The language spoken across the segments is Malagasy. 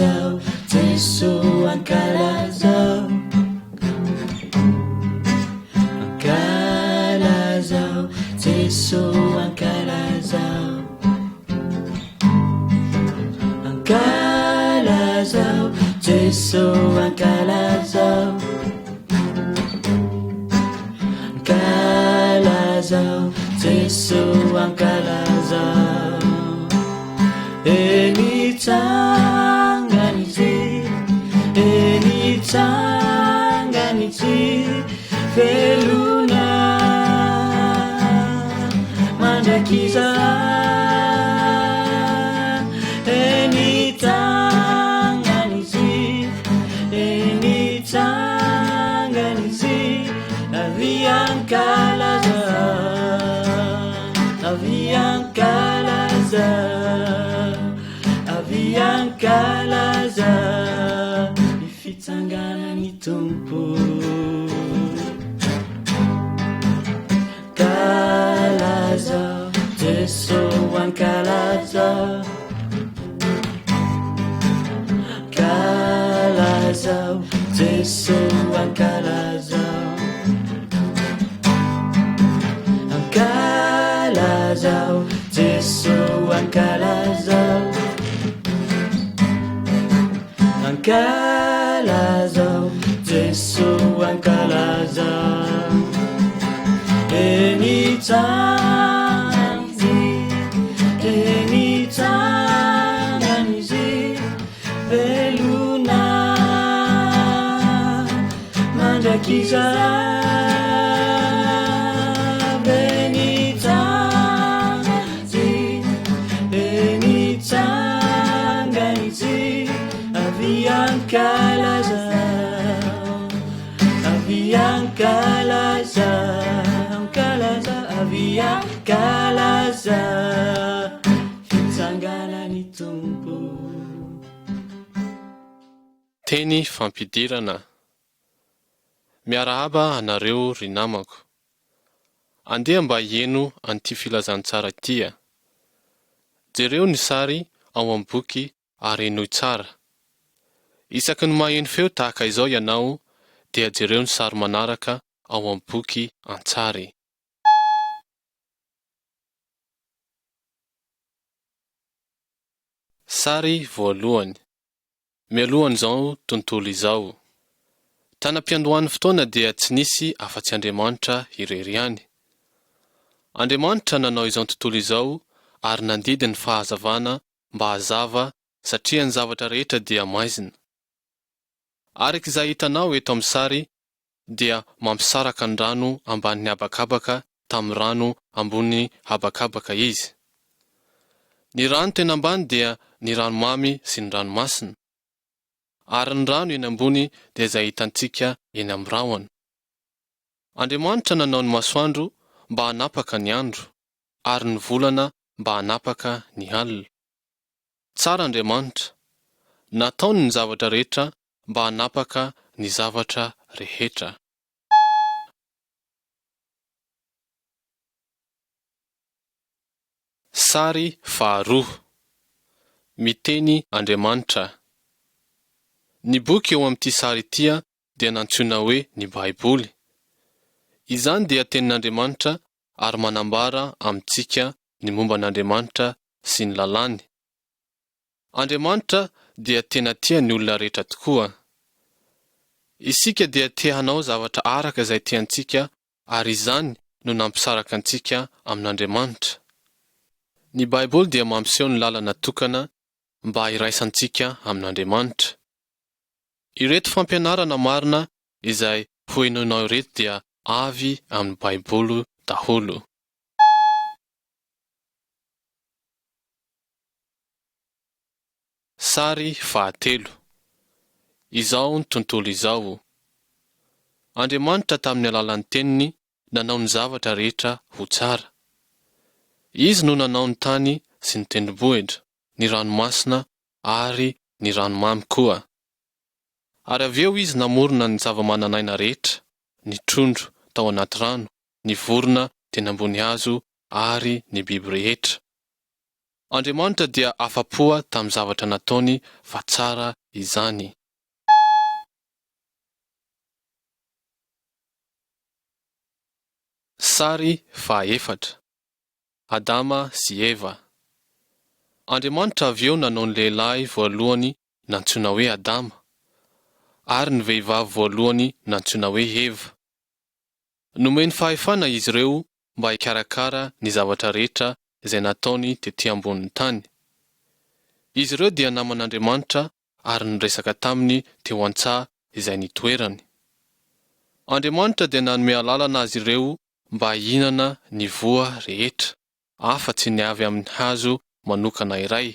Ankalazao, Jeso ankalazao. Ankalazao, Jeso ankalazao. Ankalazao, Jeso ankalazao. Ankalazao, Jeso ankalazao. E nitsangana Izy, e nitsangana Izy, velona mandrakizay. E nitsangana Izy, e nitsangana Izy, avia ankalaza, avia ankalaza, avia ankalaza ny fitsanganan'ny Tompo. Ankalaza, Jeso ankalaza. Ankalazao, Jeso ankalazao. Ankalazao, Jeso ankalazao. Ankalazao, Jeso ankalazao. E nitsangana Izy, e nitsangana Izy, velona mandrakizay. E nitsangana Izy, e nitsangana Izy, avia ankalazao, avia ankalaza, ankalaza, avia ankalaza, fitsanganan'ny Tompo. Teny fampidirana. Miarahaba anareo ry namako. Andeha mba hieno an'ity filazantsara ity a. Jereo ny sary ao amin'ny boky ary henoy tsara. Isaky ny maheno feo tahaka izao ianao dia jereo ny sary manaraka ao amin'ny boky an-tsary. Sary voalohany. Mialohan'izao tontolo izao. Tany am-piandohan'ny fotoana dia tsy nisy afa-tsy Andriamanitra irery ihany. Andriamanitra nanao izao tontolo izao ary nandidy ny fahazavana mba hazava satria ny zavatra rehetra dia maizina. Araka izay hitanao eto amin'ny sary dia mampisaraka ny rano ambanin'ny habakabaka tamin'ny rano ambony habakabaka izy. Ny rano tena ambany dia ny ranomamy sy ny ranomasina. Ary ny rano eny ambony dia izay hitantsika eny amin'ny rahona. Andriamanitra nanao ny masoandro mba hanapaka ny andro, ary ny volana mba hanapaka ny alina. Tsara Andriamanitra. Nataony ny zavatra rehetra mba hanapaka ny zavatra rehetra. Sary faharoa. Miteny Andriamanitra. Ny boky eo amin'ity sary ity dia nantsoina hoe ny Baiboly. Izany dia Tenin'Andriamanitra ary manambara amintsika ny momba an'Andriamanitra sy ny lalàny. Andriamanitra dia tena tia ny olona rehetra tokoa. Isika dia te hanao zavatra araka izay tiantsika ary izany no nampisaraka antsika amin'Andriamanitra. Ny Baiboly dia mampiseho ny lalana tokana mba hiraisantsika amin'Andriamanitra. Ireto fampianarana marina izay hohenoinao ireto dia avy amin'ny Baiboly daholo. Sary fahatelo. Izao ny tontolo izao. Andriamanitra tamin'ny alalan'ny Teniny nanao ny zavatra rehetra ho tsara. Izy no nanao ny tany sy ny tendrombohitra, ny ranomasina ary ny ranomamy koa. Ary avy eo Izy namorona ny zava-manan'aina rehetra, ny trondro tao anaty rano, ny vorona teny ambony hazo ary ny biby rehetra. Andriamanitra dia afa-po tamin'ny zavatra nataony fa tsara izany. Sary fahaefatra. Adama sy Eva. Andriamanitra avy eo nanao ny lehilahy voalohany nantsoina hoe Adama, ary ny vehivavy voalohany nantsoina hoe Eva. Nomeny fahefana izy ireo mba hikarakara ny zavatra rehetra izay nataony tetỳ ambonin'ny tany. Izy ireo dia naman'Andriamanitra ary niresaka taminy teo an-tsaha izay nitoerany. Andriamanitra dia nanome alalana azy ireo mba hihinana ny voa rehetra, afa-tsy ny avy amin'ny hazo manokana iray.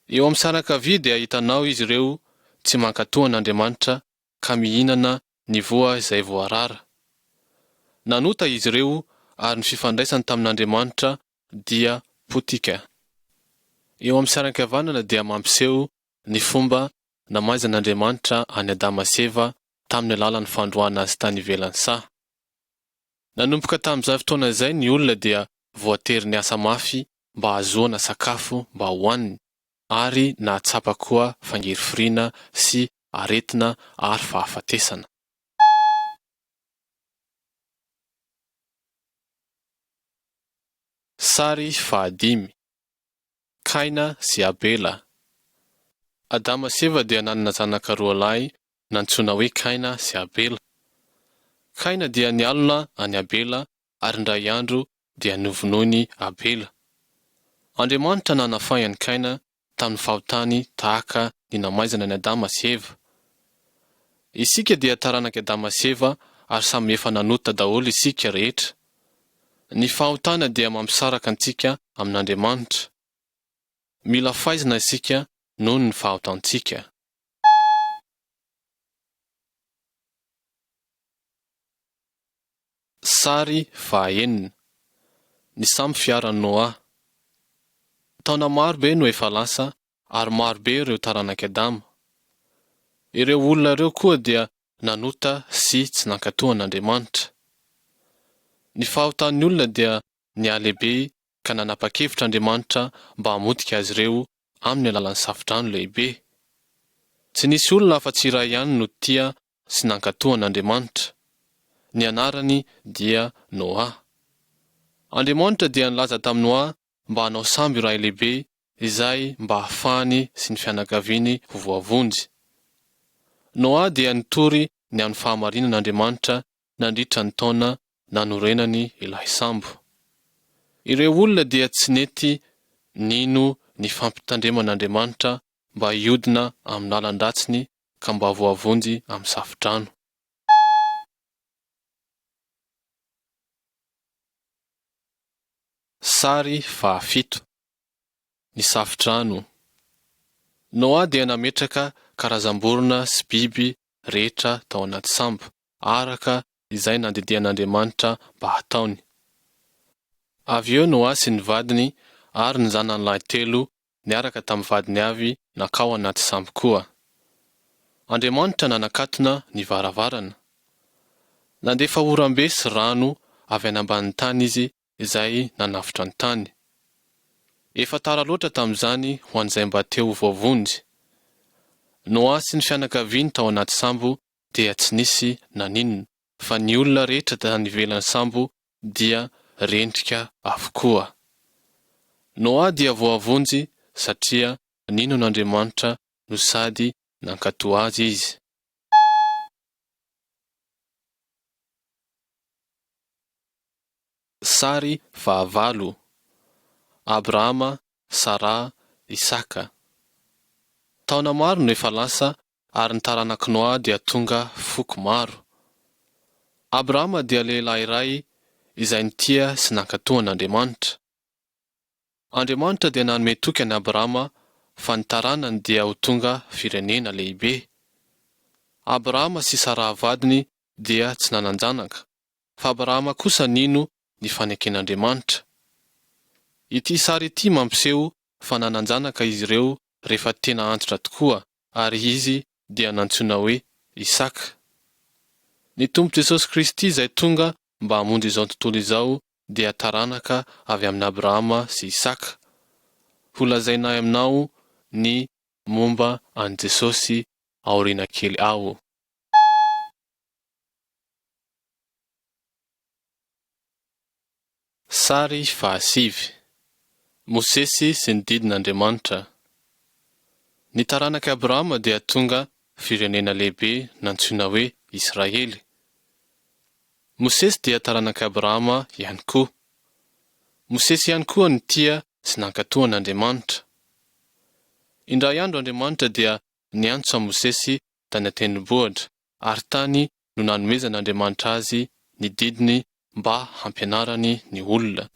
Eo amin'ny sary ankavia dia hitanao izy ireo tsy mankatò an'Andriamanitra ka mihinana ny voa izay voarara. Nanota izy ireo ary ny fifandraisany tamin'Andriamanitra dia potika. Eo amin'ny sary ankavanana dia mampiseho ny fomba namaizan'Andriamanitra an'i Adama sy Eva tamin'ny alalan'ny fandroahana azy tany ivelan'ny saha. Nanomboka tamin'izay fotoana izay ny olona dia voatery niasa mafy mba hahazoana sakafo mba hohaniny ary nahatsapa koa fangirifiriana sy aretina ary fahafatesana. Sary fahadimy. Kaina sy Abela. Adama sy Eva dia nanana zanaka roa lahy nantsoina hoe Kaina sy Abela. Kaina dia nialona an'i Abela ary indray andro dia novonoiny Abela. Andriamanitra nanafay an'i Kaina tamin'ny fahotany tahaka ny namaizana an'i Adama sy Eva. Isika dia taranak'i Adama sy Eva ary samy efa nanota daholo isika rehetra. Ny fahotana dia mampisaraka antsika amin'Andriamanitra. Mila faizina isika noho ny fahotantsika. Sary fahaenina. Ny samy fiaran'i Noa. Taona maro be no efa lasa ary maro be ireo taranak'i Adama. Ireo olona ireo koa dia nanota sy tsy nankatò an'Andriamanitra. Ny fahotan'ny olona dia nihalehibe ka nanapa-kevitra Andriamanitra mba hamotika azy ireo amin'ny alalan'ny safodrano lehibe. Tsy nisy olona afa-tsy iray ihany no tia sy nankatò an'Andriamanitra. Ny anarany dia Noa. Andriamanitra dia nilaza tamin'i Noa mba hanao sambo iray lehibe izay mba hahafahany sy ny fianakaviany ho voavonjy. Noa dia nitory ny amin'ny fahamarinan'Andriamanitra nandritra ny taona nanorenany ilay sambo. Ireo olona dia tsy nety nino ny fampitandreman'Andriamanitra mba hiodina amin'ny lalan-dratsiny ka mba voavonjy amin'ny safodrano. Sary fahafito. Ny safodrano. Noa dia nametraka karazam-borona sy biby rehetra tao anaty sambo, araka izay nandidian'Andriamanitra mba hataony. Avy eo Noa sy ny vadiny ary ny zanany lahy telo niaraka tamin'ny vadiny avy nankao anaty sambo koa. Andriamanitra nanakatona ny varavarana. Nandefa oram-be sy rano avy any ambanin'ny tany Izy izay nanafotra ny tany. Efa tara loatra tamin'izany ho an'izay mba te ho voavonjy. Noa sy ny fianakaviany tao anaty sambo dia tsy nisy naninona, fa ny olona rehetra tany ivelan'ny sambo dia rendrika avokoa. Noa dia voavonjy satria nino an'Andriamanitra no sady nankatò Azy izy. Sary fahavalo, Abrahama, Saraha, Isaka. Taona maro no efa lasa ary ny taranak'i Noa dia tonga foko maro. Abrahama dia lehilahy iray izay nitia sy nankatò an'Andriamanitra. Andriamanitra dia nanome toky an'i Abrahama fa ny taranany dia ho tonga firenena lehibe. Abrahama sy Saraha vadiny dia tsy nanan-janaka, fa Abrahama kosa nino ny faneken'Andriamanitra. Ity sary ity mampiseho fa nanan-janaka izy ireo rehefa tena antitra tokoa ary izy dia nantsoina hoe Isaka. Ny Tompo Jesosy Kristy izay tonga mba hamonjy izao tontolo izao dia taranaka avy amin'i Abrahama sy Isaka. Ho lazainay aminao ny momba an'i Jesosy aoriana kely ao. Sary fahasivy. Mosesy sy ny didin'Andriamanitra. Ny taranak'i Abrahama dia tonga firenena lehibe nantsoina hoe Israely. Mosesy dia taranak'i Abrahama ihany koa. Mosesy ihany koa nitia sy nankatò an'Andriamanitra. Indray andro Andriamanitra dia niantso an'i Mosesy tany an-tendrombohitra ary tany no nanomezan'Andriamanitra azy ny didiny mba hampianarany ny olona.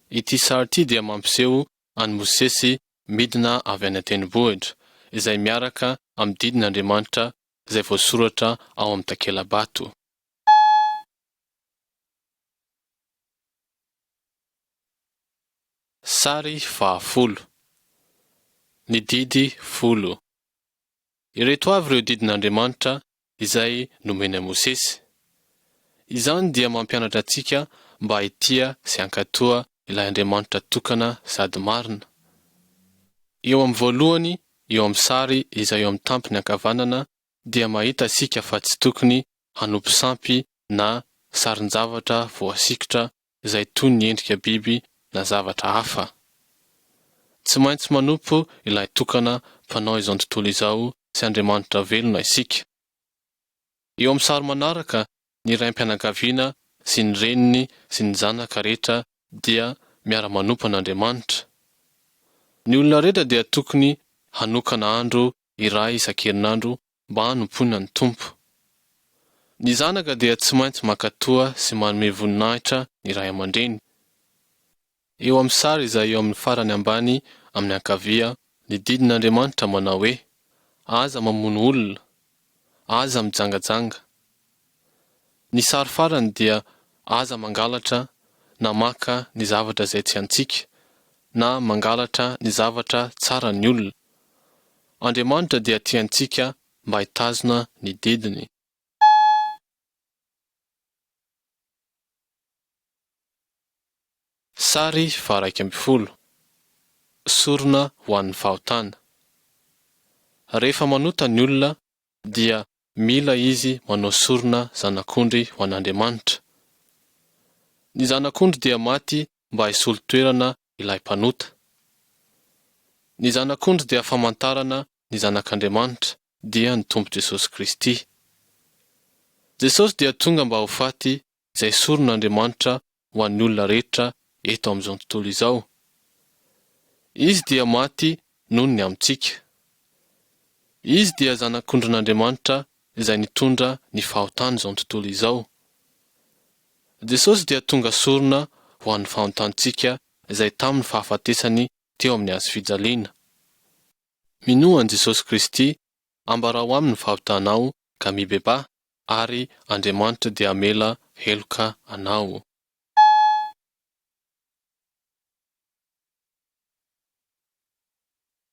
Ity sary ity dia mampiseho an'i Mosesy midina avy any an-tendrombohitra, izay miaraka amin'ny didin'Andriamanitra izay voasoratra ao amin'ny takela-bato. Sary fahafolo. Ny didy folo. Ireto avy ireo didin'Andriamanitra izay nomeny an'i Mosesy. Izany dia mampianatra antsika mba hitia sy hankatoa ilay Andriamanitra tokana sady marina. Eo amin'ny voalohany, eo amin'ny sary izay eo amin'ny tampony ankavanana dia mahita isika fa tsy tokony hanompo sampy na sarin-javatra voasikotra izay toy ny endrika biby na zavatra hafa. Tsy maintsy manompo ilay tokana Mpanao izao tontolo izao sy Andriamanitra velona isika. Eo amin'ny sary manaraka, ny raim-pianakaviana sy ny reniny sy ny zanaka rehetra dia miara-manompo an'Andriamanitra. Ny olona rehetra dia tokony hanokana andro iray isan-kerinandro mba hanompoana ny Tompo. Ny zanaka dia tsy maintsy mankatoa sy manome voninahitra ny ray aman-dreny. Eo amin'ny sary izay eo amin'ny farany ambany amin'ny ankavia, ny didin'Andriamanitra manao hoe, Aza mamono olona. Aza mijangajanga. Ny sary farany dia aza mangalatra na maka ny zavatra izay tsy antsika, na mangalatra ny zavatra tsaran'ny olona. Andriamanitra dia tia antsika mba hitazona ny didiny. Sary faha-11. Sorona ho an'ny fahotana. Rehefa manota ny olona dia mila izy manao sorona zanak'ondry ho an'Andriamanitra. Ny zanak'ondry dia maty mba hisolo toerana ilay mpanota. Ny zanak'ondry dia famantarana ny Zanak'Andriamanitra, dia ny Tompo Jesosy Kristy. Jesosy dia tonga mba ho faty izay soron'Andriamanitra ho an'ny olona rehetra eto amin'izao tontolo izao. Izy dia maty noho ny amintsika. Izy dia Zanak'ondrin'Andriamanitra izay nitondra ny fahotan'izao tontolo izao. Jesosy dia tonga sorona ho an'ny fahontantsika izay tamin'ny fahafatesany teo amin'ny hazo fijaliana. Minoa an'i Jesosy Kristy, ambarao aminy ny fahotanao ka mibebaha, ary Andriamanitra dia hamela heloka anao.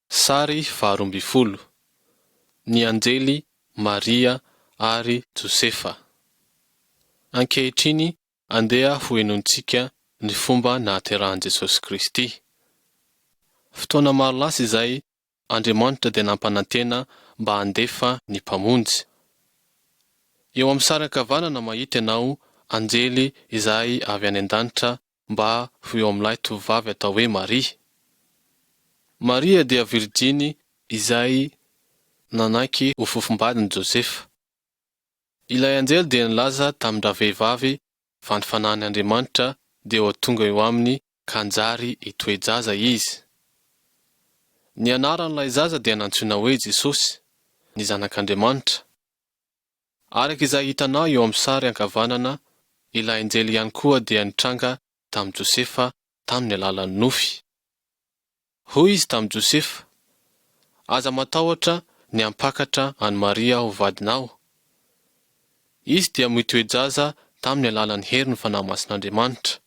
Sary faharoambinifolo. Ny anjely Maria ary Josefa. Ankehitriny andeha ho henointsika ny fomba nahaterahan'i Jesosy Kristy. Fotoana maro lasa izay Andriamanitra dia nampanantena mba handefa ny Mpamonjy. Eo amin'ny sary ankavanana mahita ianao anjely izay avy any an-danitra mba ho eo amin'ilay tovovavy atao hoe Maria. Maria dia virijiny izay nanaiky ho fofombadin'i Josefa. Ilay anjely dia nilaza tamin-dravehivavy fa ny Fanahin' Andriamanitra dia ho tonga eo aminy ka hanjary hitoe-jaza izy. Ny anaran'ilay zaza dia nantsoina hoe Jesosy, ny Zanak'Andriamanitra. Araka izay hitanao eo amin'ny sary ankavanana, ilay anjely ihany koa dia nitranga tamin'i Josefa tamin'ny alalan'ny nofy. Hoy izy tamin'i Josefa, Aza matahotra ny hampakatra an'i Maria ho vadinao. Izy dia mitoe-jaza tamin'ny alalan'ny herin'ny Fanahy Masin'Andriamanitra.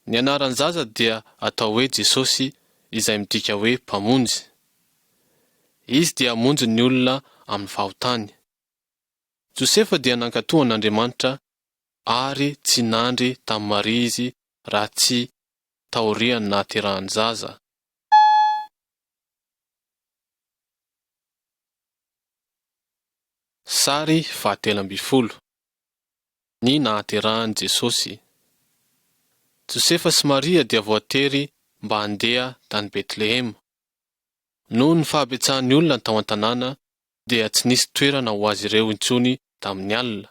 Ny anaran'ny zaza dia atao hoe Jesosy izay midika hoe Mpamonjy. Izy dia hamonjy ny olona amin'ny fahotany. Josefa dia nankatò an'Andriamanitra ary tsy nandry tamin'i Maria izy raha tsy. taorian'ny nahaterahan'ny zaza. Sary fahatelo ambin'ny folo. Ny nahaterahan'i Jesosy. Josefa sy Maria dia voatery mba handeha tany Betlehema. Noho ny fahabetsahan'ny olona tao an-tanàna dia tsy nisy toerana ho azy ireo intsony tamin'ny alina.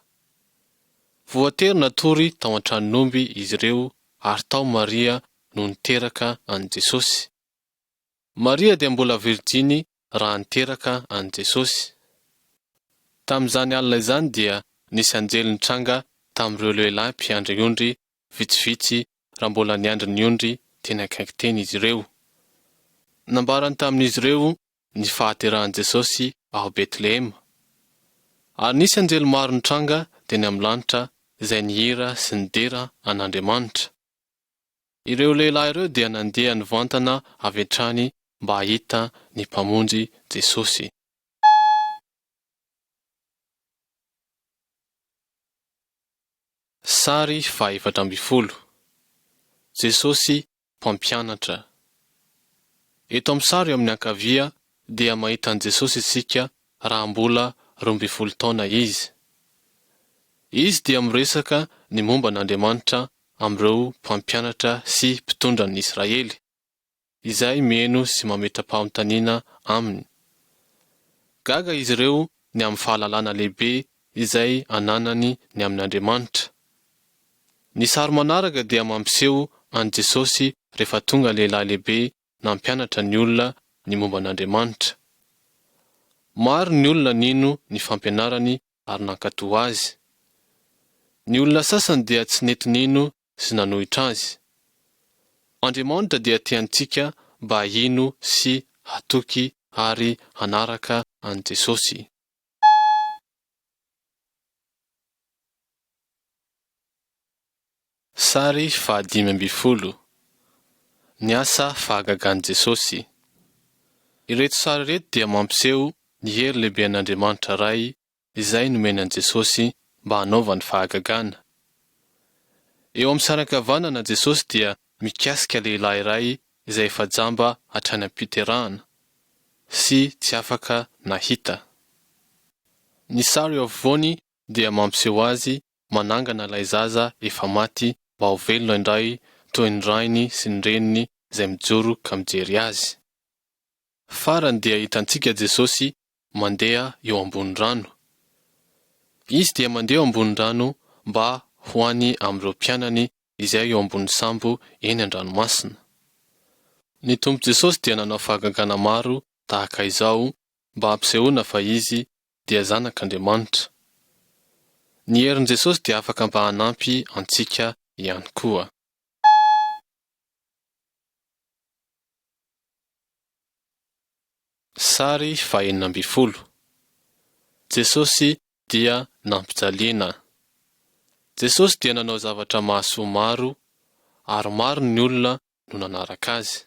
Voatery natory tao an-tranon'omby izy ireo ary tao Maria no niteraka an'i Jesosy. Maria dia mbola virjiny raha niteraka an'i Jesosy. Tamin'izany alina izany dia nisy anjely nitranga tamin'ireo lehilahy mpiandry ondry vitsivitsy raha mbola niandry ny ondry teny akaiky teny izy ireo. Nambarany tamin'izy ireo ny fahaterahan'i Jesosy ao Betlehema. Ary nisy anjely maro nitranga teny amin'ny lanitra izay nihira sy nidera an'Andriamanitra. Ireo lehilahy ireo dia nandeha nivantana avy hatrany mba hahita ny Mpamonjy Jesosy. Sary faha-14. Jesosy Mpampianatra. Eto amin'ny sary eo amin'ny ankavia dia mahita an'i Jesosy isika raha mbola 12 taona Izy. Izy dia miresaka ny momba an'Andriamanitra amin'ireo mpampianatra sy mpitondra ny Israely, izay miheno sy mametra-panontaniana aminy. Gaga izy ireo ny amin'ny fahalalana lehibe izay ananany ny amin'Andriamanitra. Ny sary manaraka dia mampiseho an'i Jesosy rehefa tonga lehilahy lehibe nampianatra ny olona ny momba an'Andriamanitra. Maro ny olona nino ny fampianarany ary nankatò azy. Ny olona sasany dia tsy nety nino sy nanohitra azy. Andriamanitra dia tia antsika mba hino sy hatoky ary hanaraka an'i Jesosy. Sary fahadimy ambin'ny folo. Ny asa fahagagan'i Jesosy. Ireto sary ireto dia mampiseho ny hery lehiben'Andriamanitra Ray izay nomeny an'i Jesosy mba hanaovany fahagagana. Eo amin'ny sary ankavanana Jesosy dia mikasika lehilahy iray izay efa jamba hatrany am-piterahana sy tsy afaka nahita. Ny sary eo afovoany dia mampiseho azy manangana ilay zaza efa maty mba ho velona indray toy ny rainy sy ny reniny izay mijoro ka mijery azy. Farany dia hitantsika Jesosy mandeha eo ambony rano. Izy dia mandeha eo ambony rano mba ho any amin'ireo mpianany izay eo ambony sambo eny an-dranomasina. Ny Tompo Jesosy dia nanao fahagagana maro tahaka izao mba hampisehoana fa Izy dia Zanak'Andriamanitra. Ny herin'i Jesosy dia afaka mba hanampy antsika ihany koa. Sary fahenina ambin'ny folo. Jesosy dia nampijaliana. Jesosy dia nanao zavatra mahasoa maro ary maro ny olona no nanaraka Azy.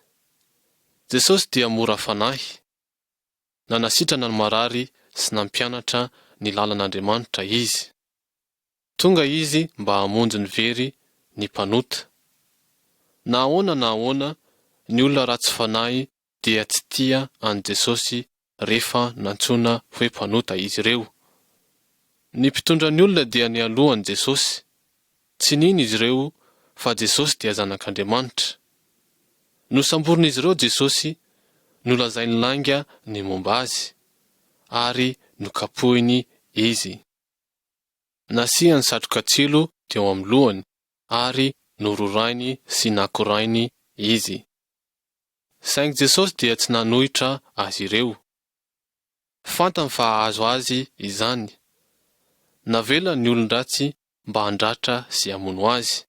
Jesosy dia mora fanahy. Nanasitrana ny marary sy nampianatra ny lalan'Andriamanitra Izy. Tonga Izy mba hamonjy ny very, ny mpanota. Na ahoana na ahoana, ny olona ratsy fanahy dia tsy tia an'i Jesosy rehefa nantsoina hoe mpanota izy ireo. Ny mpitondra ny olona dia nialoha an'i Jesosy. Tsy nino izy ireo fa Jesosy dia Zanak'Andriamanitra. Nosamborin'izy ireo Jesosy, nolazainy lainga ny momba Azy, ary nokapohiny Izy. Nasiany satroka tsilo teo amin'ny lohany ary nororainy sy nakorainy Izy. Saingy Jesosy dia tsy nanohitra azy ireo. Fantany fa hahazo azy izany. Navelany ny olon-dratsy mba handratra sy hamono azy.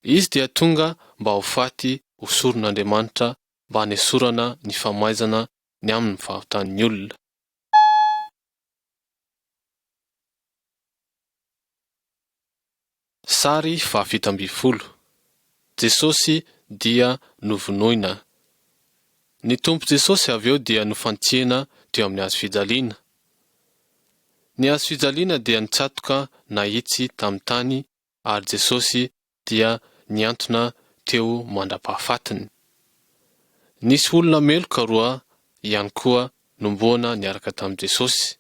Izy dia tonga mba ho faty ho soron'Andriamanitra mba hanesorana ny famaizana ny amin'ny fahotan'ny olona. Sary fahafito ambin'ny folo. Jesosy dia novonoina. Ny Tompo Jesosy avy eo dia nofantsihina teo amin'ny hazo fijaliana. Ny hazo fijaliana dia nitsatoka nahitsy tamin'ny tany ary Jesosy dia nihantona teo mandra-pahafatiny. Nisy olona meloka roa ihany koa nomboana niaraka tamin'i Jesosy.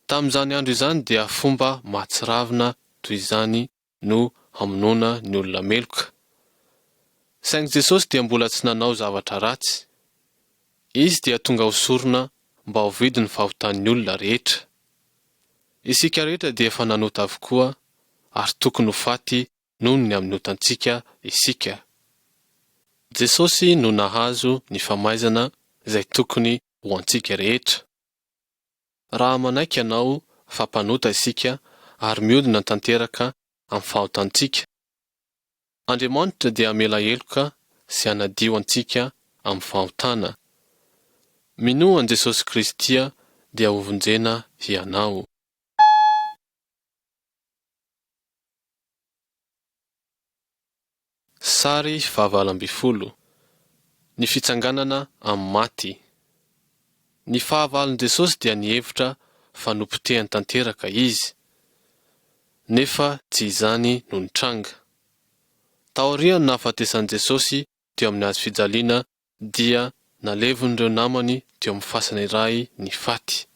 Tamin'izany andro izany dia fomba mahatsiravina toy izany no hamonoana ny olona meloka. Saingy Jesosy dia mbola tsy nanao zavatra ratsy. Izy dia tonga ho sorona mba ho vidin'ny fahotan'ny olona rehetra. Isika rehetra dia efa nanota avokoa ary tokony ho faty noho ny amin'ny otantsika isika. Jesosy no nahazo ny famaizana izay tokony ho antsika rehetra. Raha manaiky ianao fa mpanota isika ary miodina tanteraka amin'ny fahotantsika, Andriamanitra dia hamela heloka sy hanadio antsika amin'ny fahotana. Minoa an'i Jesosy Kristy dia hovonjena hianao. Sary faha-18. Ny fitsanganana amin'ny maty. Ny fahavalon'i Jesosy dia nihevitra fa nopotehany tanteraka Izy. Nefa tsy izany no nitranga. Taorian'ny nahafatesan'i Jesosy teo amin'ny hazo fijaliana dia nalevon'ireo namany teo amin'ny fasana iray ny faty.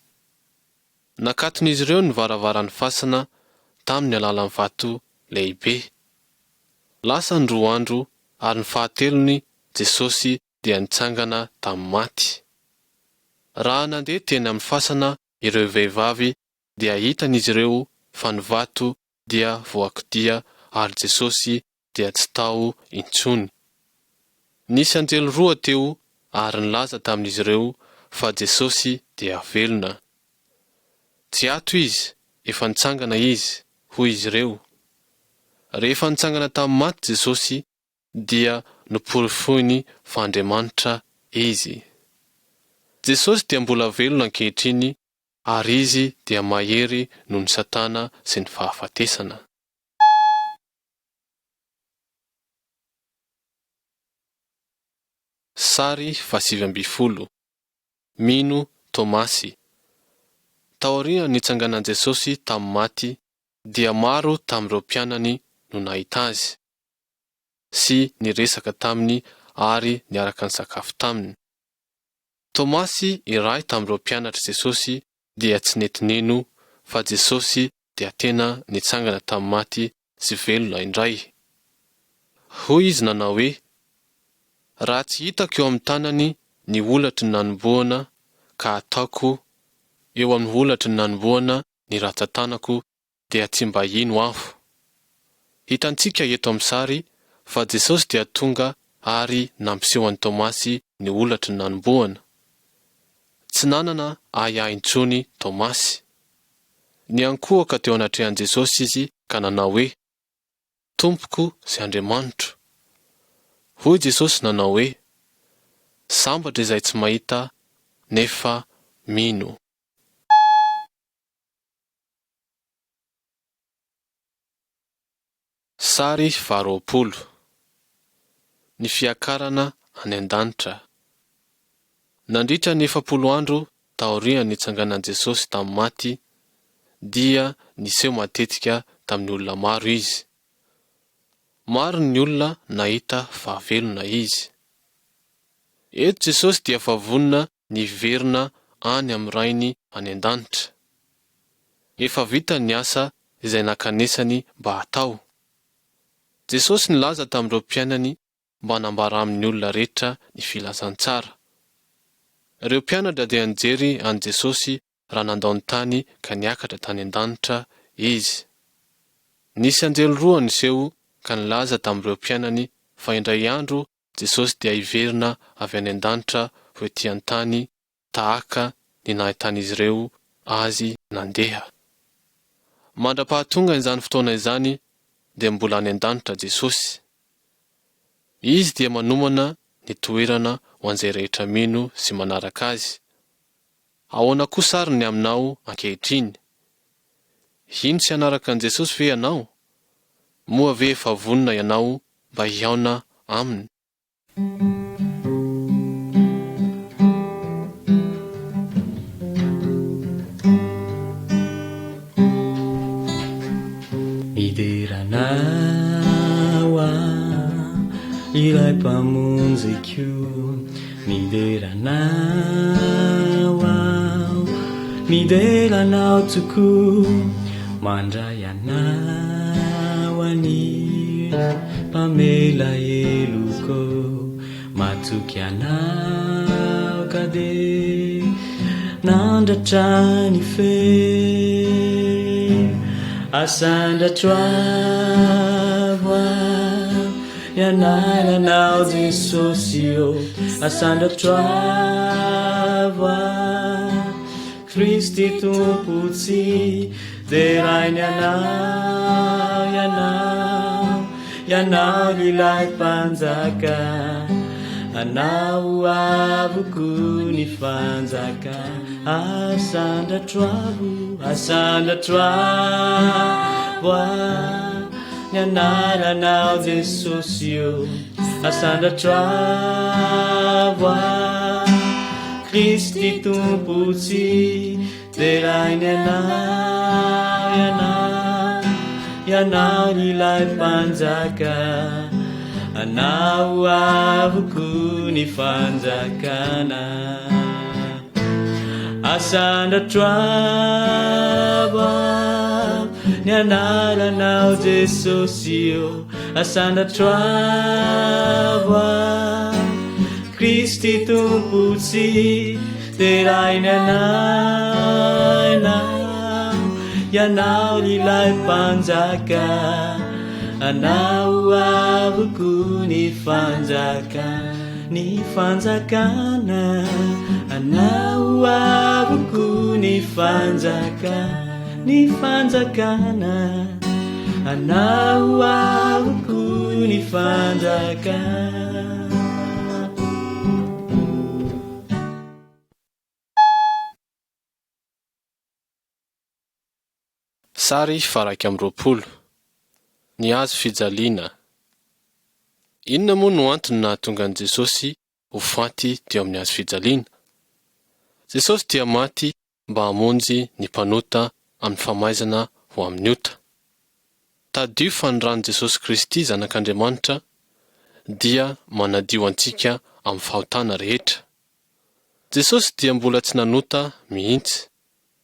Nakaton'izy ireo ny varavaran'ny fasana tamin'ny alalan'ny vato lehibe. Lasa ny roa andro ary ny fahatelony Jesosy dia nitsangana tamin'ny maty. Raha nandeha teny amin'ny fasana ireo vehivavy dia hitan'izy ireo fa ny vato dia voakodia ary Jesosy dia tsy tao intsony. Nisy anjely roa teo ary nilaza tamin'izy ireo fa Jesosy dia velona. Tsy ato Izy, efa nitsangana Izy, hoy izy ireo. Rehefa nitsangana tamin'ny maty Jesosy dia noporofoiny fa Andriamanitra Izy. Jesosy dia mbola velona ankehitriny ary Izy dia mahery noho ny Satana sy ny fahafatesana. Sary fahasivy ambin'ny folo. Mino Tomasy. Taorian'ny nitsanganan'i Jesosy tamin'ny maty dia maro tamin'ireo mpianany no nahita Azy, sy niresaka taminy ary niaraka nisakafo taminy. Tomasy iray tamin'ireo mpianatr'i Jesosy dia tsy nety nino fa Jesosy dia tena nitsangana tamin'ny maty sy velona indray. Hoy izy nanao hoe, Raha tsy hitako eo amin'ny tanany ny holatry ny nanombohana ka ataoko eo amin'ny holatry ny nanombohana ny ratsan-tanako dia tsy mba hino aho. Hitantsika eto amin'ny sary fa Jesosy dia tonga ary nampiseho an'i Tomasy ny holatry ny nanombohana. Tsy nanana ahiahy intsony Tomasy. Niankohoka teo anatrehan'i Jesosy izy ka nanao hoe, Tompoko sy Andriamanitro. Hoy Jesosy nanao hoe, Sambatra izay tsy mahita nefa mino. Sary faharoapolo. Ny fiakarana any an-danitra. Nandritra ny 40 andro taorian'ny nitsanganan'i Jesosy tamin'ny maty, dia niseho matetika tamin'ny olona maro izy. Maro ny olona nahita fa velona izy. Eto Jesosy dia efa vonona ny hiverina any amin'ny Rainy any an-danitra. Efa vitany ny asa izay nankanesany mba hatao. Jesosy nilaza tamin'ireo mpianany mba hanambara amin'ny olona rehetra ny filazantsara. Ireo mpianatra dia nijery an'i Jesosy raha nandao ny tany ka niakatra tany an-danitra Izy. Nisy anjely roa niseho ka nilaza tamin'ireo mpianany fa indray andro Jesosy dia hiverina avy any an-danitra ho ety an-tany tahaka ny nahitan'izy ireo Azy nandeha. Mandra-pahatonga izany fotoana izany dia mbola any an-danitra Jesosy. Izy dia manomana ny toerana ho an'izay rehetra mino sy manaraka Azy. Ahoana kosa ary ny aminao ankehitriny? Hino sy hanaraka an'i Jesosy ve ianao? Moa ve efa vonona ianao mba hihaona Aminy? Midera Anao aho. Ilay Mpamonjiko, midera Anao aho, midera Anao tokoa, mandray Anao anio, Mpamela heloko, matoky Anao ka dia nandratra ny fe, asandratro avo avo ny anaranao Jesosy ô, asandratro avo avo Kristy Tompo tsy derainy Ianao, Ianao, Ianao ilay Mpanjaka, Anao avoko ny fanjaka, asandratro avo, asandratro avo ny anaranao Jesosy ô, asandratro avo Kristy Tompo tsy derainy Ianao, Ianao, Ianao ilay Mpanjaka, Anao avoko ny fanjakana. Asandratro avo avo ny anaranao Jesosy ô, asandratro avo avo Kristy Tompo tsy deraina Ianao, Ianao ilay Mpanjaka, Anao avoko ny fanjaka, ny fanjakana, Anao avoko ny fanjaka, ny fanjakana, Anao avoko ny fanjakana. Sary faha-21. Ny hazo fijaliana. Inona moa no antony nahatonga an'i Jesosy ho faty teo amin'ny hazo fijaliana? Jesosy dia maty mba hamonjy ny mpanota amin'ny famaizana ho amin'ny ota. Tadidio fa ny ran'i Jesosy Kristy Zanak'Andriamanitra dia manadio antsika amin'ny fahotana rehetra. Jesosy dia mbola tsy nanota mihitsy,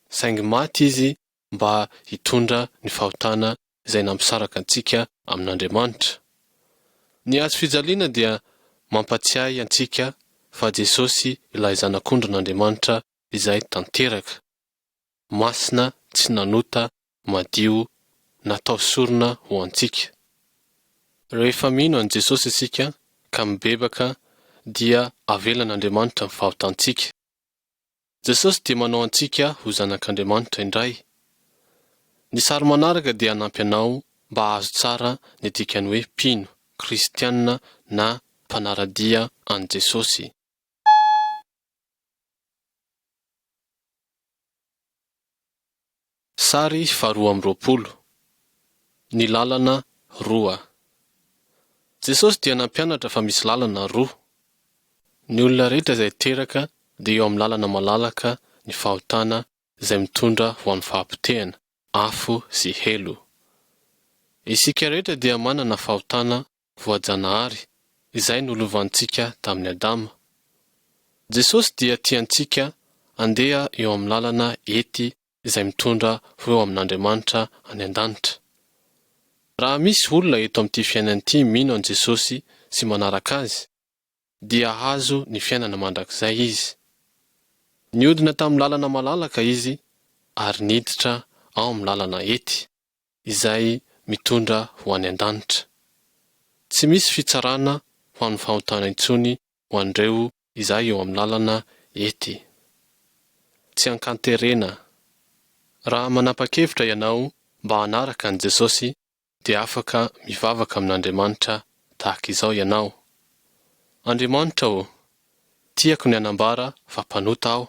saingy maty Izy mba hitondra ny fahotana izay nampisaraka antsika amin'Andriamanitra. Ny hazo fijaliana dia mampatsiahy antsika fa Jesosy ilay Zanak'ondrin'Andriamanitra izay tanteraka, masina, tsy nanota, madio, natao sorona ho antsika. Rehefa mino an'i Jesosy isika ka mibebaka dia avelan'Andriamanitra ny fahotantsika. Jesosy dia manao antsika ho zanak'Andriamanitra indray. Ny sary manaraka dia hanampy anao mba hahazo tsara ny dikan'ny hoe mpino, kristiana na mpanara-dia an'i Jesosy. Sary faharoa amby roapolo. Ny lalana roa. Jesosy dia nampianatra fa misy lalana roa. Ny olona rehetra izay teraka dia eo amin'ny lalana malalaka ny fahotana izay mitondra ho amin'ny fahapotehana, afo sy helo. Isika rehetra dia manana fahotana voajanahary izay nolovantsika tamin'i Adama. Jesosy dia tia antsika andeha eo amin'ny lalana ety izay mitondra ho eo amin'Andriamanitra any an-danitra. Raha misy olona eto amin'ity fiainana ity mino an'i Jesosy sy manaraka Azy, dia hahazo ny fiainana mandrakizay izy. Niodina tamin'ny lalana malalaka izy ary niditra ao amin'ny lalana ety. izay mitondra ho any an-danitra. Tsy misy fitsarana ho an'ny fahotana intsony ho an'ireo izay eo amin'ny lalana ety. Tsy ankanterena. Raha manapa-kevitra ianao mba hanaraka an'i Jesosy dia afaka mivavaka amin'Andriamanitra tahaka izao ianao, Andriamanitra ô, tiako ny hanambara fa mpanota aho.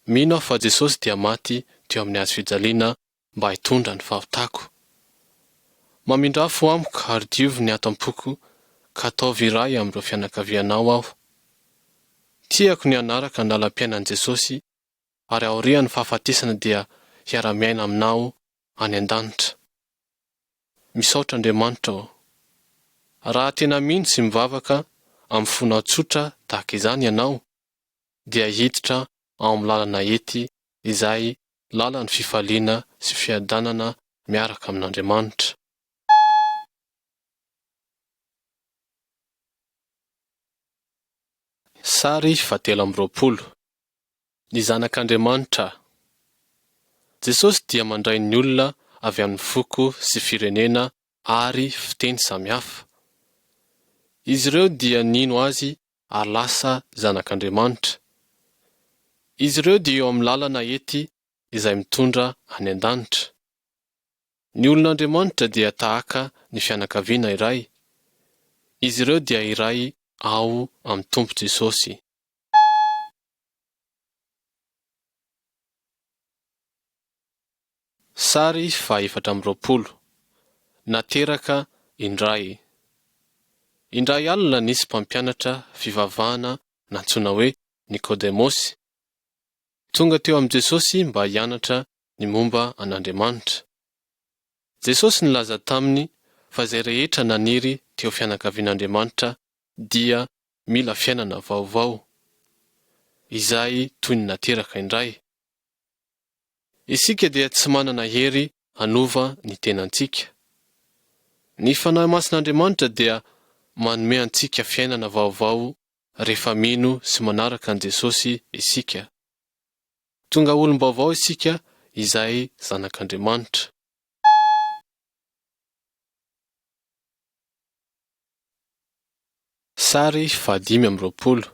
Mino aho fa Jesosy dia maty teo amin'ny hazo fijaliana mba hitondra ny fahotako. Mamindrà fo amiko ary diovy ny ato am-poko ka ataovy iray amin'ireo fianakavianao aho. Tiako ny hanaraka ny lalam-piainan'i Jesosy ary aorian'ny fahafatesana dia hiara-miaina aminao any an-danitra. Misaotra Andriamanitra ô. Raha tena mino sy mivavaka amin'ny fonao tsotra tahaka izany ianao, dia hiditra ao amin'ny lalana ety izay lalan'ny fifaliana sy fiadanana miaraka amin'Andriamanitra. Sary fahatelo amby roapolo. Ny Zanak'Andriamanitra. Jesosy dia mandray ny olona avy amin'ny foko sy firenena ary fiteny samihafa. Izy ireo dia nino Azy ary lasa zanak'Andriamanitra. Izy ireo dia eo amin'ny lalana ety izay mitondra any an-danitra. Ny olon'Andriamanitra dia tahaka ny fianakaviana iray, izy ireo dia iray ao amin'ny Tompo Jesosy. Sary faha 24. Nateraka indray. Indray alina nisy mpampianatra fivavahana nantsoina hoe Nikodemosy, tonga teo amin'i Jesosy mba hianatra ny momba an'Andriamanitra. Jesosy nilaza taminy fa izay rehetra naniry teo fianakavian'Andriamanitra dia mila fiainana vaovao, izay toy ny nateraka indray. Isika dia tsy manana hery hanova ny tenantsika. Ny Fanahy Masin'Andriamanitra dia manome antsika fiainana vaovao rehefa mino sy manaraka an'i Jesosy isika. Tonga olom-baovao isika izay zanak'Andriamanitra. Sary fahadimy amby roapolo.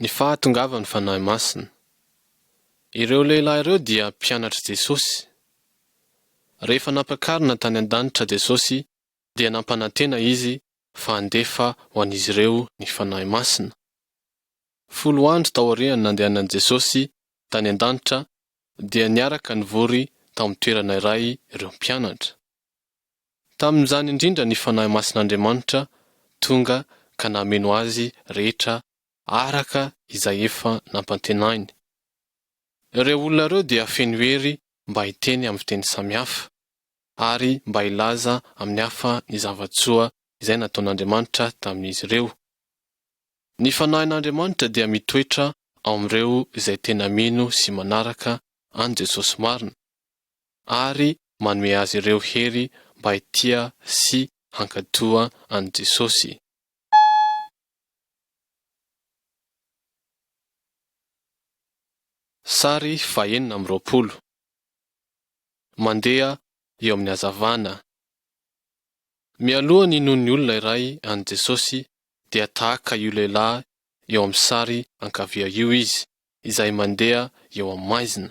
Ny fahatongavan'ny Fanahy Masina. Ireo lehilahy ireo dia mpianatr'i Jesosy. Rehefa nampiakarina tany an-danitra Jesosy dia nampanantena Izy fa handefa ho an'izy ireo ny Fanahy Masina. Folo andro taorian'ny nandehanan'i Jesosy tany an-danitra dia niaraka nivory tao amin'ny toerana iray ireo mpianatra. Tamin'izany indrindra ny Fanahy Masin'Andriamanitra tonga ka nameno azy rehetra araka izay efa nampantenainy. Ireo olona ireo dia feno hery mba hiteny amin'ny fiteny samihafa, ary mba hilaza amin'ny hafa ny zava-tsoa izay nataon'Andriamanitra tamin'izy ireo. Ny Fanahin'Andriamanitra dia mitoetra ao amin'ireo izay tena mino sy manaraka an'i Jesosy marina. ary manome azy ireo hery mba hitia sy hankatoa an'i Jesosy. Sary fahenina amby roapolo. Mandeha eo amin'ny hazavana. Mialoha ny hinoan'ny olona iray an'i Jesosy dia tahaka io lehilahy eo amin'ny sary ankavia io izy izay mandeha eo amin'ny maizina.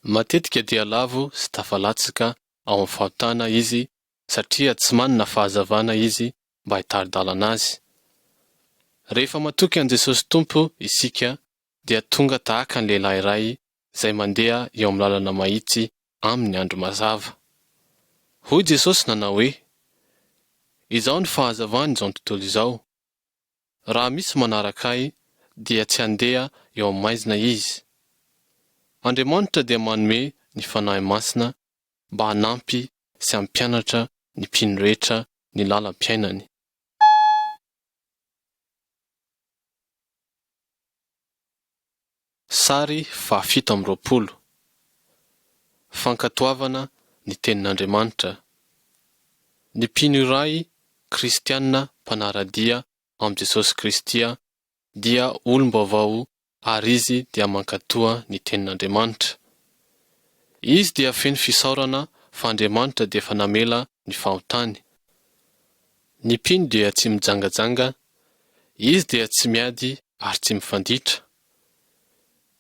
Matetika dia lavo sy tafalatsaka ao amin'ny fahotana izy satria tsy manana fahazavana izy mba hitari-dalana azy. Rehefa matoky an'i Jesosy Tompo isika dia tonga tahaka ny lehilahy iray izay mandeha eo amin'ny lalana mahitsy amin'ny andro mazava. Hoy Jesosy nanao hoe, Izaho no fahazavan'izao tontolo izao. Raha misy manaraka Ahy, dia tsy handeha eo amin'ny maizina izy. Andriamanitra dia manome ny Fanahy Masina mba hanampy sy hampianatra ny mpino rehetra ny lalam-piainany. Sary fahafito amby roapolo. Fankatoavana ny Tenin'Andriamanitra. Ny mpino iray kristiana mpanara-dia amin'i Jesosy Kristy dia olom-baovao ary izy dia mankatoa ny Tenin'Andriamanitra. Izy dia feno fisaorana fa Andriamanitra dia efa namela ny fahotany. Ny mpino dia tsy mijangajanga, izy dia tsy miady ary tsy mifanditra.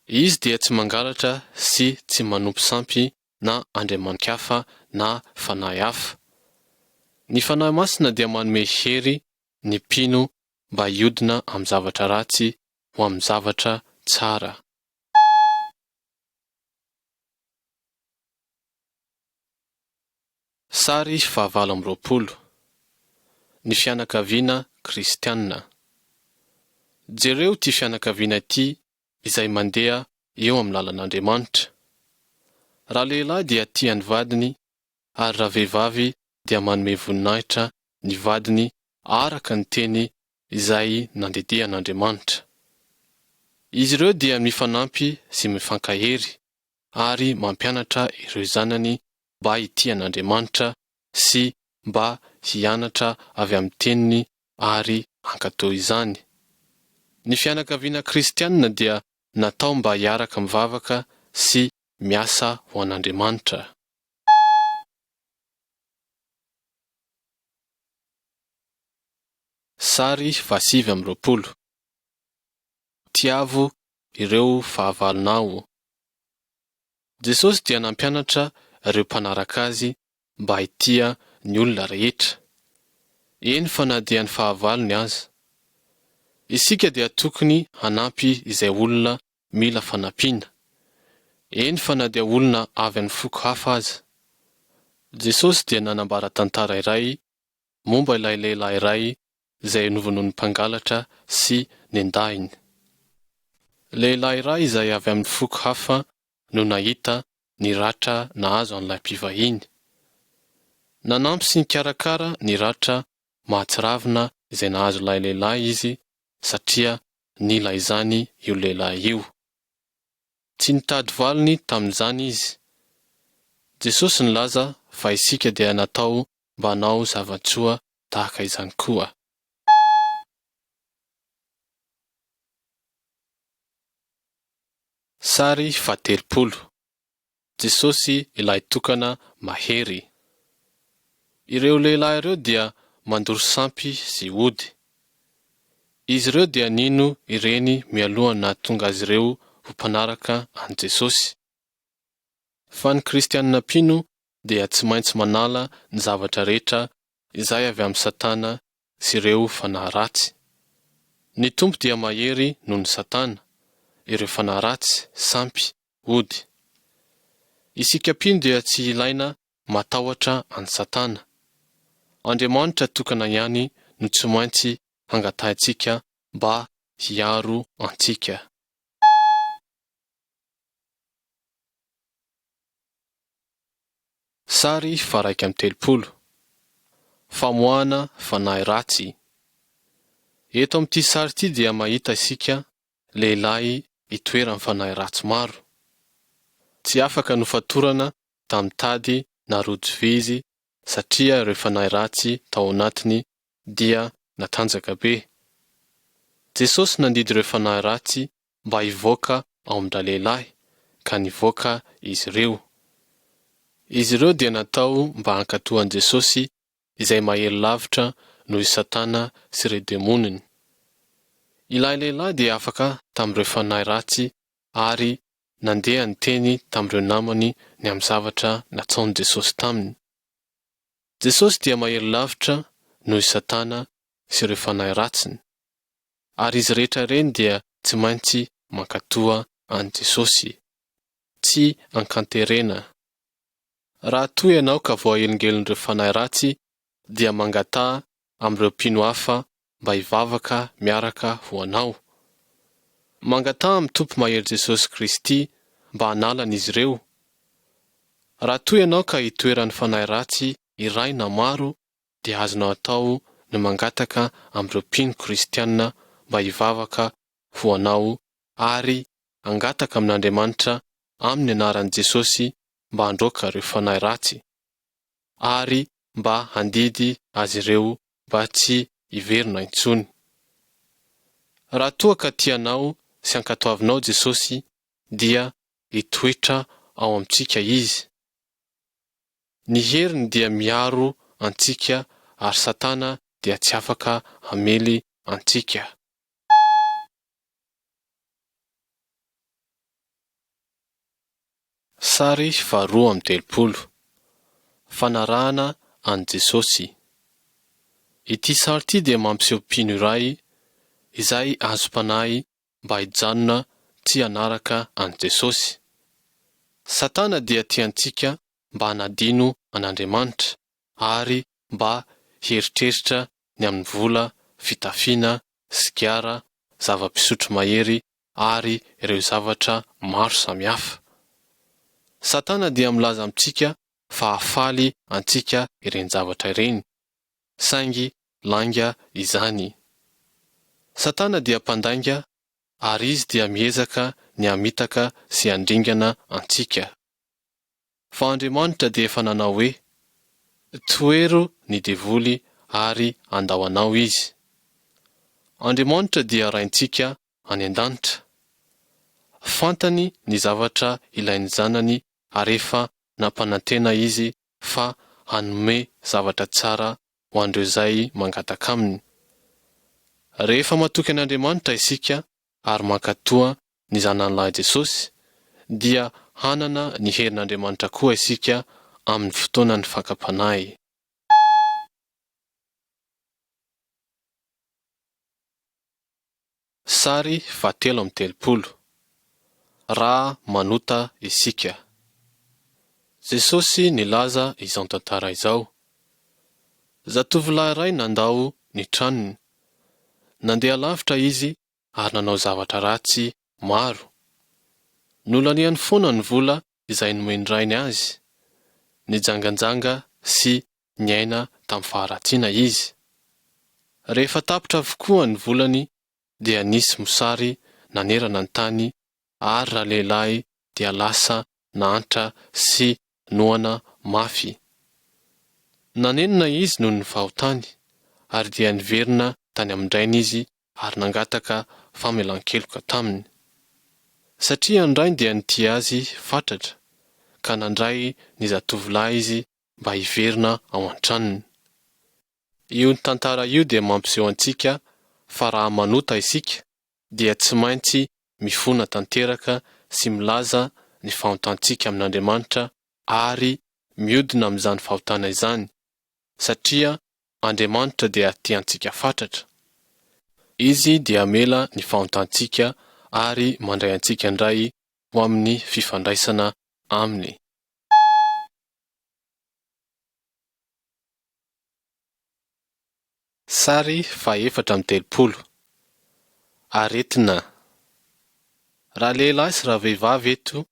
Izy dia tsy mangalatra sy tsy manompo sampy na andriamani-kafa na fanahy hafa. Ny Fanahy Masina dia manome hery ny mpino mba hiodina amin'ny zavatra ratsy ho amin'ny zavatra tsara. Sary fahavalo amby roapolo. Ny fianakaviana kristiana. Jereo ity fianakaviana ity izay mandeha eo amin'ny lalan'Andriamanitra. Ralehilahy dia tia ny vadiny ary ravehivavy dia manome voninahitra ny vadiny araka ny teny izay nandidian'Andriamanitra. Izy ireo dia mifanampy sy mifankahery ary mampianatra ireo zanany mba hitia an'Andriamanitra sy mba hianatra avy amin'ny Teniny ary hankatò izany. Ny fianakaviana kristianina dia natao mba hiaraka mivavaka sy miasa ho an'Andriamanitra. Sary faha-29. Tiavo ireo fahavalonao. Jesosy dia nampianatra ireo mpanaraka Azy mba hitia ny olona rehetra, eny fa na dia ny fahavalony aza. Isika dia tokony hanampy izay olona mila fanampiana, eny fa na dia olona avy amin'ny foko hafa aza. Jesosy dia nanambara tantara iray momba ilay lehilahy iray izay novonoin'ny mpangalatra sy nendahiny. Lehilahy iray izay avy amin'ny foko hafa no nahita ny ratra nahazo an'ilay mpivahiny. Nanampy sy nikarakara ny ratra mahatsiravina izay nahazo ilay lehilahy izy satria nila izany io lehilahy io. Tsy nitady valiny tamin'izany izy. Jesosy nilaza fa isika dia natao mba hanao zava-tsoa tahaka izany koa. Sary fahatelopolo, Jesosy ilay tokana mahery. Ireo lehilahy ireo dia mandoro sampy sy ody. Izy ireo dia nino ireny mialohan'ny nahatonga azy ireo ho mpanaraka an'i Jesosy. Fa ny kristianina mpino dia tsy maintsy manala ny zavatra rehetra izay avy amin'i Satana sy ireo fanahy ratsy. Ny Tompo dia mahery noho ny Satana, ireo fanahy ratsy, sampy, ody. Isika mpino dia tsy ilaina matahotra an'i Satana. Andriamanitra tokana ihany no tsy maintsy hangatahintsika mba hiaro antsika. Sary faha-31. Famoahana fanahy ratsy. Eto amin'ity sary ity dia mahita isika lehilahy itoeran'ny fanahy ratsy maro. Tsy afaka nofatorana tamin'ny tady na rojo vy izy satria ireo fanahy ratsy tao anatiny dia natanjaka be. Jesosy nandidy ireo fanahy ratsy mba hivoaka ao amin-dralehilahy, ka nivoaka izy ireo. Izy ireo dia natao mba hankatò an'i Jesosy izay mahery lavitra noho i Satana sy ireo demoniny. Ilay lehilahy dia afaka tamin'ireo fanahy ratsy ary nandeha niteny tamin'ireo namany ny amin'ny zavatra nataon'i Jesosy taminy. Jesosy dia mahery lavitra noho i Satana sy ireo fanahy ratsiny. Ary izy rehetra ireny dia tsy maintsy mankatoa an'i Jesosy. Tsy ankanterena. Raha toa ianao ka voahelingelin'ireo fanahy ratsy dia mangataha amin'ireo mpino hafa mba hivavaka miaraka ho anao. Mangataha amin'ny Tompo Mahery Jesosy Kristy mba hanala an'izy ireo. Raha toa ianao ka itoeran'ny fanahy ratsy iray na maro dia azonao atao ny mangataka amin'ireo mpino kristiana mba hivavaka ho anao ary hangataka amin'Andriamanitra amin'ny anaran'i Jesosy mba handroaka ireo fanahy ratsy ary mba handidy azy ireo mba tsy hiverina intsony. Raha toa ka tianao sy ankatoavinao Jesosy dia hitoetra ao amintsika Izy. Ny heriny dia miaro antsika ary Satana dia tsy afaka hamely antsika. Sary faharoa amby 30. Fanarahana an'i Jesosy. Ity sary ity dia mampiseho mpino iray izay azom-panahy mba hijanona tsy hanaraka an'i Jesosy. Satana dia tia antsika mba hanadino an'Andriamanitra ary mba hieritreritra ny amin'ny vola, fitafiana, sigara, zava-pisotro mahery ary ireo zavatra maro samihafa. Satana dia milaza amintsika fa hahafaly antsika ireny zavatra ireny, saingy lainga izany. Satana dia mpandainga ary izy dia miezaka ny hamitaka sy handringana antsika. Fa Andriamanitra dia efa nanao hoe, Tohero ny devoly ary handao anao izy. Andriamanitra dia Raintsika any an-danitra. Fantany ny zavatra ilain'ny zanany ary efa nampanantena Izy fa hanome zavatra tsara ho an'ireo izay mangataka Aminy. Rehefa matoky an'Andriamanitra isika ary mankatoa ny Zanany Lahy Jesosy, dia hanana ny herin'Andriamanitra koa isika amin'ny fotoanan'ny fakam-panahy. Sary fahatelo amby telopolo. Raha manota isika. Jesosy nilaza izao tantara izao, Zatovolahy iray nandao ny tranony. Nandeha lavitra izy ary nanao zavatra ratsy maro. Nolaniany foana ny vola izay nomen-drainy azy. Nijanganjanga sy niaina tamin'ny faharatsiana izy. Rehefa tapitra avokoa ny volany dia nisy mosary nanerana ny tany ary ralehilahy dia lasa nahantra sy noana mafy. Nanenina izy noho ny fahotany ary dia niverina tany amin-drainy izy ary nangataka famelan-keloka taminy. Satria ny rainy dia nitia azy fatratra ka nandray ny zatovolahy izy mba hiverina ao an-tranony. Io tantara io dia mampiseho antsika fa raha manota isika dia tsy maintsy mifona tanteraka sy milaza ny fahotantsika amin'Andriamanitra ary miodina amin'izany fahotana izany, satria Andriamanitra dia tia antsika fatratra. Izy dia hamela ny fahotantsika ary mandray antsika indray ho amin'ny fifandraisana Aminy. Sary faha 34. Aretina. Ralehilahy sy ravehivavy eto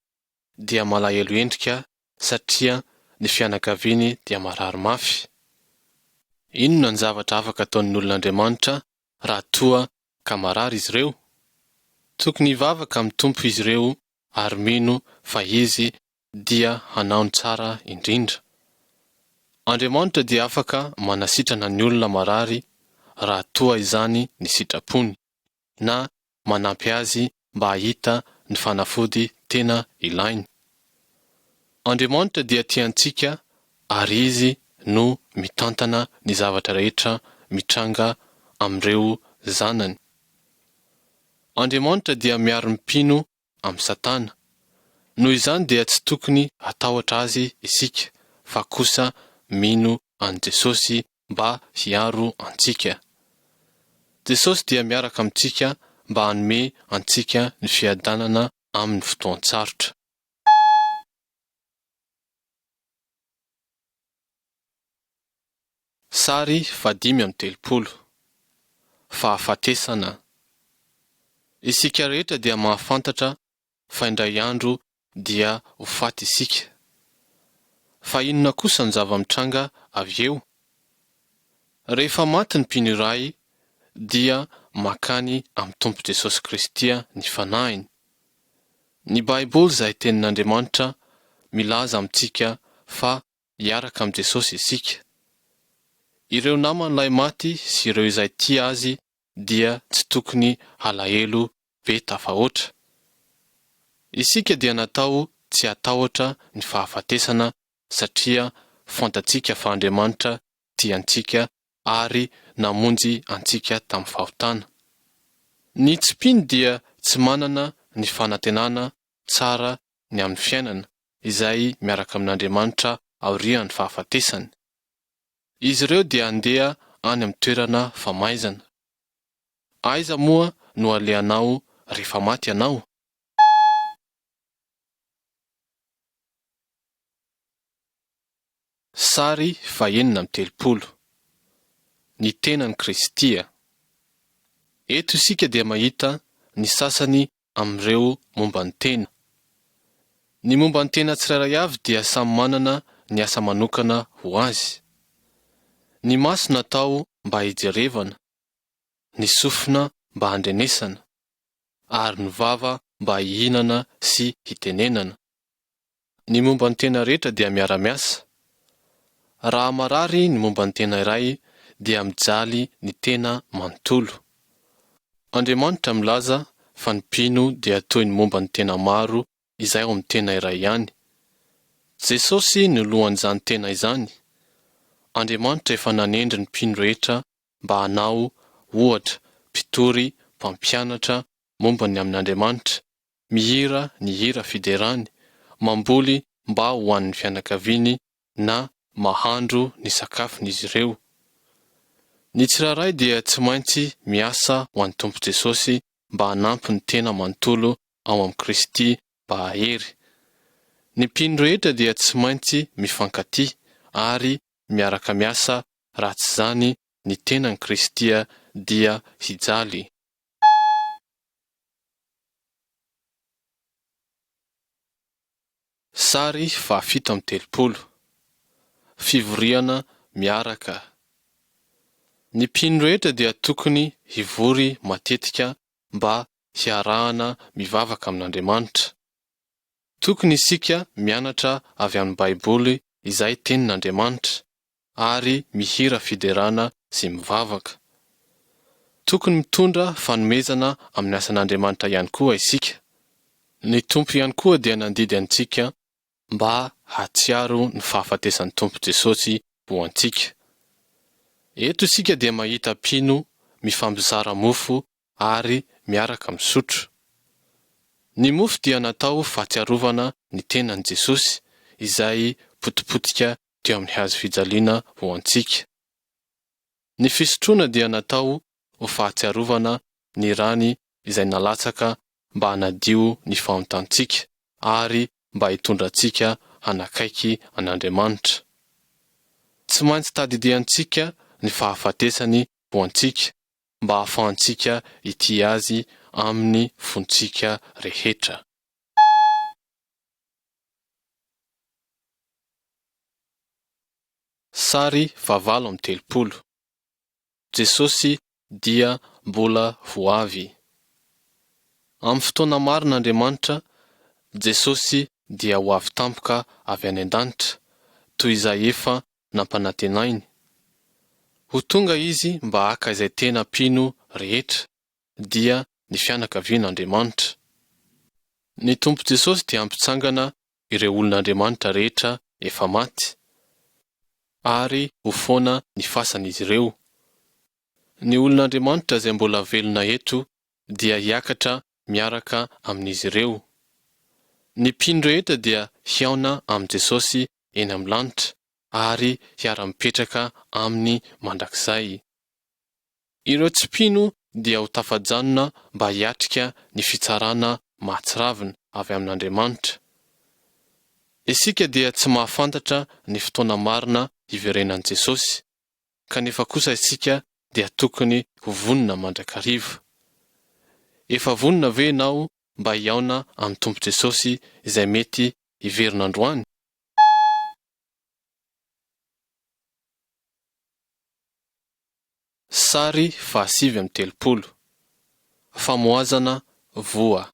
dia malahelo endrika satria ny fianakaviany dia marary mafy. Inona ny zavatra afaka ataon'ny olon'Andriamanitra raha toa ka marary izy ireo? Tokony hivavaka amin'ny Tompo izy ireo ary mino fa Izy dia hanao ny tsara indrindra. Andriamanitra dia afaka manasitrana ny olona marary raha toa izany ny sitrapony, na manampy azy mba hahita ny fanafody tena ilainy. Andriamanitra dia tia antsika ary Izy no mitantana ny zavatra rehetra mitranga amin'ireo zanany. Andriamanitra dia miaro ny mpino amin'i Satana. Noho izany dia tsy tokony hatahotra azy isika fa kosa mino an'i Jesosy mba hiaro antsika. Jesosy dia miaraka amintsika mba hanome antsika ny fiadanana amin'ny fotoan-tsarotra. Sary fahadimy amby telopolo. Fahafatesana. Isika rehetra dia mahafantatra fa indray andro dia ho faty isika. Fa inona kosa no zava-mitranga avy eo? Rehefa maty ny mpino iray dia makany amin'ny Tompo Jesosy Kristy ny fanahiny. Ny Baiboly izay Tenin'Andriamanitra milaza amintsika fa hiaraka amin'i Jesosy isika. Ireo naman'ilay maty sy ireo izay tia azy dia tsy tokony halahelo be tafahoatra. Isika dia natao tsy hatahotra ny fahafatesana satria fantatsika fa Andriamanitra tia antsika ary namonjy antsika tamin'ny fahotana. Ny tsy mpino dia tsy manana ny fanantenana tsara ny amin'ny fiainana izay miaraka amin'Andriamanitra aorian'ny fahafatesany. Izy ireo dia handeha any amin'ny toerana famaizana. Aiza moa no alehanao rehefa maty ianao? Sary fahenina amby telopolo. Ny tenan'i Kristy. Eto isika dia mahita ny sasany amin'ireo momba ny tena. Ny momba ny tena tsirairay avy dia samy manana ny asa manokana ho azy. Ny maso natao mba hijerevana, ny sofina mba handrenesana, ary ny vava mba hihinana sy hitenenana. Ny momba ny tena rehetra dia miara-miasa. Raha marary ny momba ny tena iray dia mijaly ny tena manontolo. Andriamanitra milaza fa ny mpino dia toy ny momba ny tena maro izay ao amin'ny tena iray ihany. Jesosy no lohan'izany tena izany. Andriamanitra efa nanendry ny mpino rehetra mba hanao, ohatra, mpitory, mpampianatra momba ny amin'Andriamanitra, mihira ny hira fiderany, mamboly mba ho an'ny fianakaviany na mahandro ny sakafon'izy ireo. Ny tsirairay dia tsy maintsy miasa ho an'ny Tompo Jesosy mba hanampy ny tena manontolo ao amin'i Kristy mba hahery. Ny mpino rehetra dia tsy maintsy mifankatia ary miaraka miasa raha tsy izany ny tenan'i Kristy dia hijaly. Sary faha 37. Fivoriana miaraka. Ny mpino rehetra dia tokony hivory matetika mba hiarahana mivavaka amin'Andriamanitra. Tokony isika mianatra avy amin'ny Baiboly izay Tenin'Andriamanitra, ary mihira fiderana sy mivavaka. Tokony mitondra fanomezana amin'ny asan'Andriamanitra ihany koa isika. Ny Tompo ihany koa dia nandidy antsika mba hahatsiaro ny fahafatesan'ny Tompo Jesosy ho antsika. Eto isika dia mahita mpino mifampizara mofo ary miaraka misotro. Ny mofo dia natao fahatsiarovana ny tenan'i Jesosy izay potipotika teo amin'ny hazo fijaliana ho antsika. Ny fisotroana dia natao ho fahatsiarovana ny rany izay nalatsaka mba hanadio ny fahontantsika ary mba hitondra antsika hanakaiky an'Andriamanitra. Tsy maintsy tadidiantsika ny fahafatesany ho antsika mba hahafahantsika hitia Azy amin'ny fontsika rehetra. Sary fahavalo amby telopolo. Jesosy dia mbola ho avy. Amin'ny fotoana marina Andriamanitra, Jesosy dia ho avy tampoka avy any an-danitra, toy izay efa nampanantenainy. Ho tonga Izy mba haka izay tena mpino rehetra, dia ny fianakavian'Andriamanitra. Ny Tompo Jesosy dia hampitsangana ireo olon'Andriamanitra rehetra efa maty, ary ho foana ny fasan'izy ireo. Ny olon'Andriamanitra izay mbola velona eto dia hiakatra miaraka amin'izy ireo. Ny mpino rehetra dia hihaona amin'i Jesosy eny amin'ny lanitra ary hiara-mipetraka aminy mandrakizay. Ireo tsy mpino dia ho tafajanona mba hiatrika ny fitsarana mahatsiravina avy amin'Andriamanitra. Isika dia tsy mahafantatra ny fotoana marina hiverenan'i Jesosy, kanefa kosa isika dia tokony ho vonona mandrakariva. Efa vonona ve ianao mba hihaona amin'ny Tompo Jesosy izay mety hiverina androany? Sary faha 39. Famoazana voa.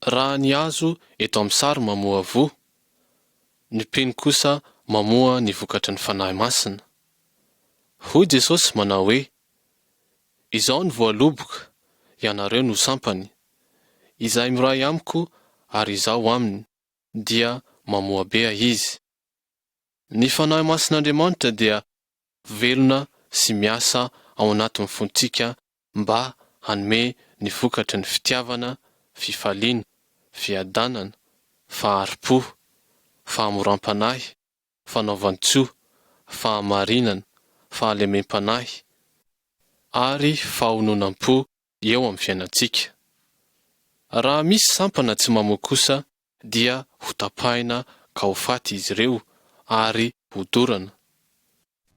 Raha ny hazo eto amin'ny sary mamoa voa, ny mpino kosa mamoa ny vokatry ny Fanahy Masina. Hoy Jesosy manao hoe, Izaho no voaloboka, ianareo no sampany. Izay miray amiko ary Izaho aminy, dia mamoa be izy. Ny Fanahy Masin'Andriamanitra dia velona sy miasa ao anatin'ny fontsika mba hanome ny vokatry ny fitiavana, fifaliana, fiadanana, fahari-po, fahamoram-panahy, fanaovan-tsoa, fahamarinana, fahalemem-panahy, ary fahononam-po eo amin'ny fiainantsika. Raha misy sampana tsy mamoa kosa dia hotapahina ka ho faty izy ireo ary hodorana.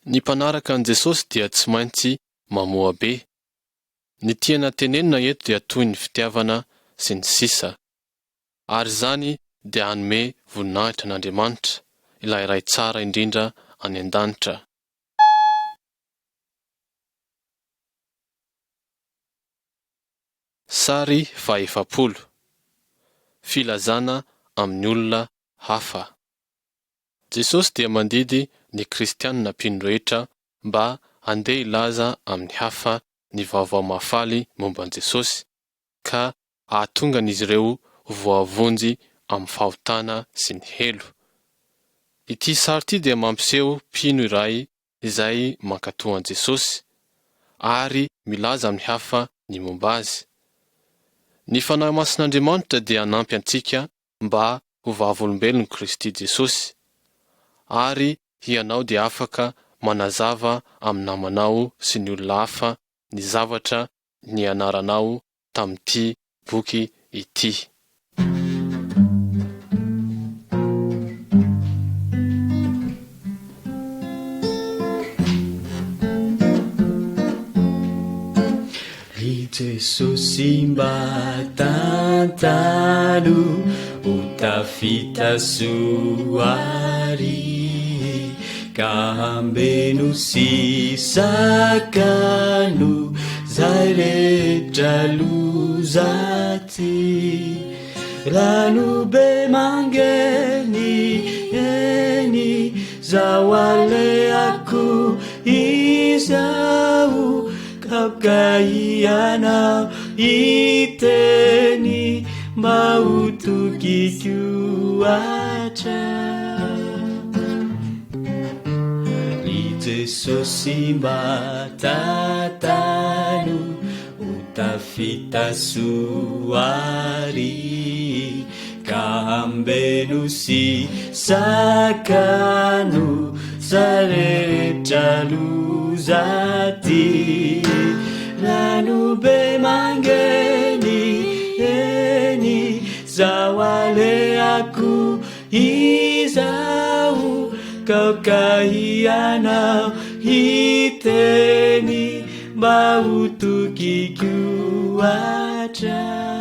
Ny mpanaraka an'i Jesosy dia tsy maintsy mamoa be. Ny tiana tenenina eto dia toy ny fitiavana sy ny sisa. Ary izany dia hanome voninahitra an'Andriamanitra, ilay Ray tsara indrindra any an-danitra. Sary fahefapolo. Filazana amin'ny olona hafa. Jesosy dia mandidy ny kristianina mpino rehetra mba handeha hilaza amin'ny hafa ny vaovao mahafaly momba an'i Jesosy, ka hahatonga an'izy ireo ho voavonjy amin'ny fahotana sy ny helo. Ity sary ity dia mampiseho mpino iray izay mankatò an'i Jesosy, ary milaza amin'ny hafa ny momba Azy. Ny Fanahy Masin'Andriamanitra dia hanampy antsika mba ho vavolombelon'i Kristy Jesosy, ary hianao dia afaka manazava amin'ny namanao sy ny olona hafa ny zavatra nianaranao tamin'ity boky ity. Ry Jesosy mba tantano ho tafita soa ary ka ambeno sy sakano zay rehetra loza ty rano be mangeny eny zaho alehako izao Aoka ianao hiteny mba ho tokiko hatrany. Ry Jesosy mba tantano ho tafita soa ary ka ambeno sy sakano zay rehetra loza ty. Rano be mangeny eny zaho alehako izaho kaoka ianao hiteny mba ho tokiko hatrany.